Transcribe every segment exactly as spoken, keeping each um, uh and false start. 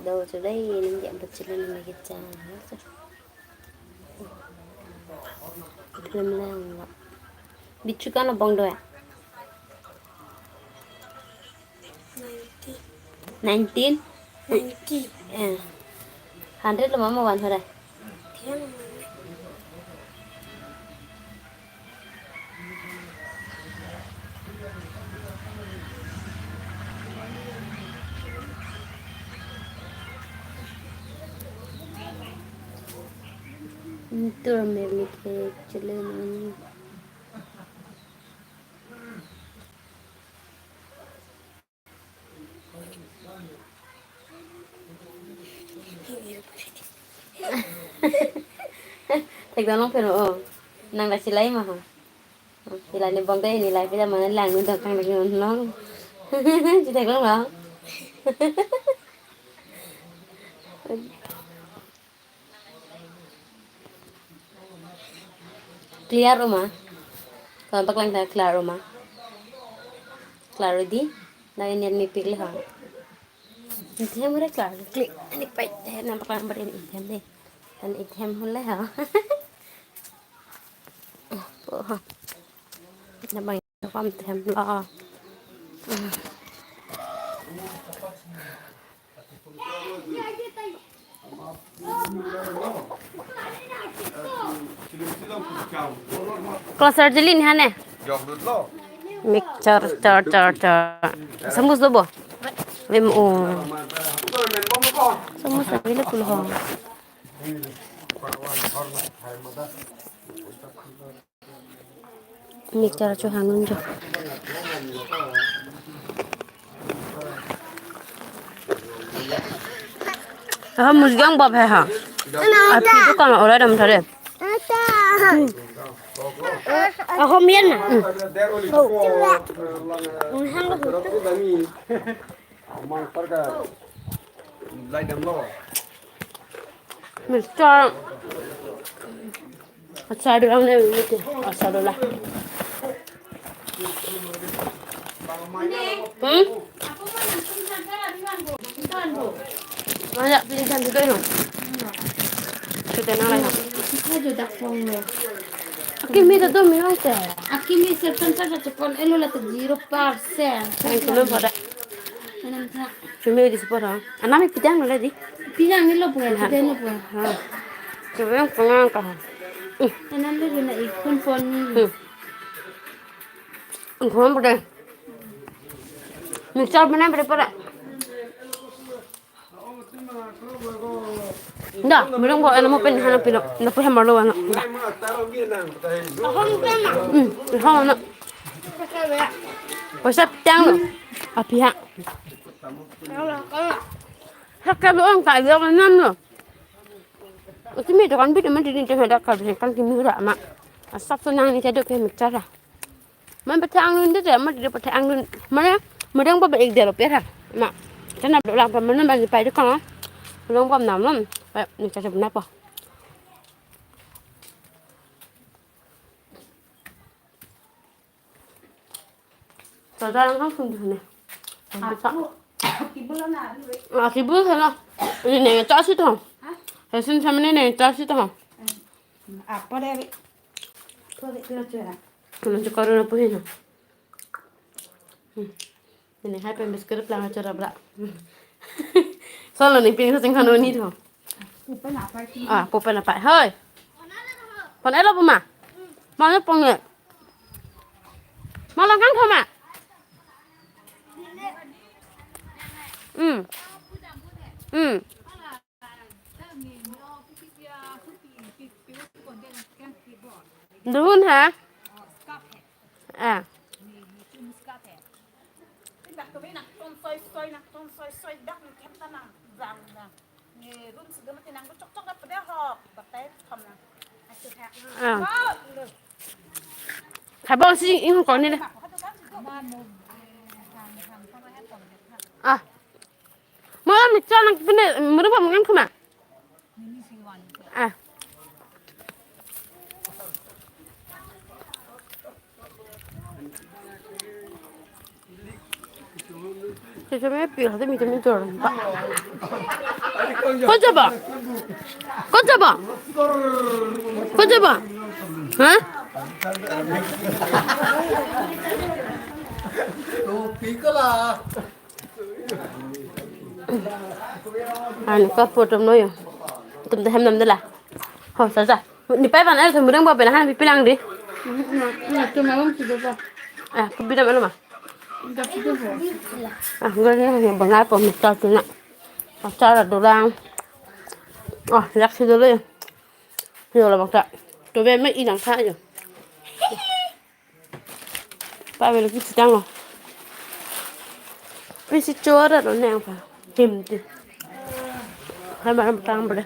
Do chulai nang jam pachilai nang lagi cha. Film lang lo. Bichu kan abang do ya? Nineteen. Nineteen? Ninety. Eh. Hundred lo mama one hora. Tiang. Tur me me ke chule mani. Thekdam long pen o. Nang la chilai ma ha. Chilai ni bong dei ni lai pida mana lang nun dong kang lang nun long. Chithek long long. Clear oma? Kalau paklang ta clear oma? Clear di? Na ini mepik le ha. Ini hem re clear. Klik. Ini pai deh nampak lang ber ini hem deh. Dan ini hem hule ha. Oh, po ha. Nampak pam hem lo. Class arjulin hane. Mixture, char, char, char. Samus do bo? Vem o. Samus avile pulo ho. Mixture cho hang nun cho. Ah, musgang bab hai ha. Api tu kan orang dam thare. Ahom yan na. Hang lo. Mixture. Achar dolang ne, ite. Achar dolang. Hmm? Aja, pilih satu dulu. Sudah nang lain. Ajo dak pong lo. Akimi ta do mi oi te. Akimi seven ta chepon elo la ta zero percent. Ang kulon pada. Anam ta. Cumi di sepot ha. Anam pi jang lo di. Pi jang ni lo pun, pi jang lo pun. Ha. Cumi yang pengang ka. Anam tu guna ikon phone ni. Hmm. Ikon pada. Mixture mana pada pada. Da, mereng bo eno mo pen hana pilo. Da pu hamar lo ano. Da. Hmm, hana. Poisa pi jang lo. Api ha. Hak ka lo ang ka lo nam lo. Utimi dokan bit man didin te hada kal kan kimi ra ma. Asap so nang ni te do ke mixture ra. Man pethang nun de ma de pethang nun. Mana mereng bo ba ek dero pera. Ma. Tana do lang pa mana ba ni pai de kan. Long bom nam lom. Pa ni cha cha na pa. Tata lang kan sung dihane. Aku, aku belum ada duit. Ah, sibuk sana. Ini neng cha si to. Hah? Hasin sama ni neng cha si to. Apa deh, Rik? Kau dek kena cuci, ah? Kena cuci karun apa ini? Hmm. Ini hai pen biscuit pelang acara bra. Solo ni pin sing kanu ni to. Pupen apa itu? Ah, pupen apa? Hoi. Pon elo puma. Mana pon le? Malang kan thoma. Hmm. Hmm. Dun ha? Ah. Ah. Khabong si ing ko ni le. Ah. Malam ni chang pine muru ba mangan kuma. Ah. Sesame pil hati mi temi jor. Kot jaba? Kot jaba? Kot jaba? Ha? Ani ka photo no yo. Tum ta hem nam de la. Ho, sa sa. Ni pai ban er thum reng ba pela han pipi lang di. Na, na, tu malam tu ba. Ah, kebi dam elo ma. Dap tu ba. Ah, gari ni bang apa mesti tu na. Achar dolang. Ah, yak si dolo yo. Yo la bang ta. To be me inang tha yo. Pa belo ki chitang lo. Pisi chora lo neng pa. Tim ti. Hai maram tang bre.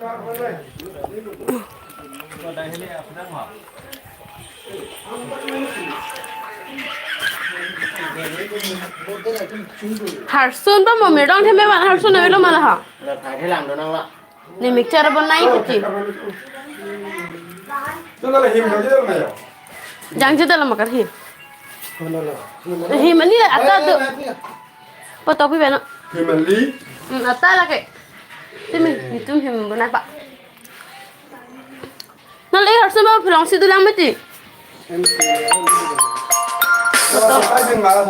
Harsun ba mo medong theme ban harsun avelo ma la ha. La thai thelang do nang la. Ni mixture bonai kuti. Jangje dalam makar hi. Hi mani ata tu. Patok pi beno. Hi mani. Hmm, ata lake. Timi, itum him bonai pa. Nale harsun ba pulong si dolang mati.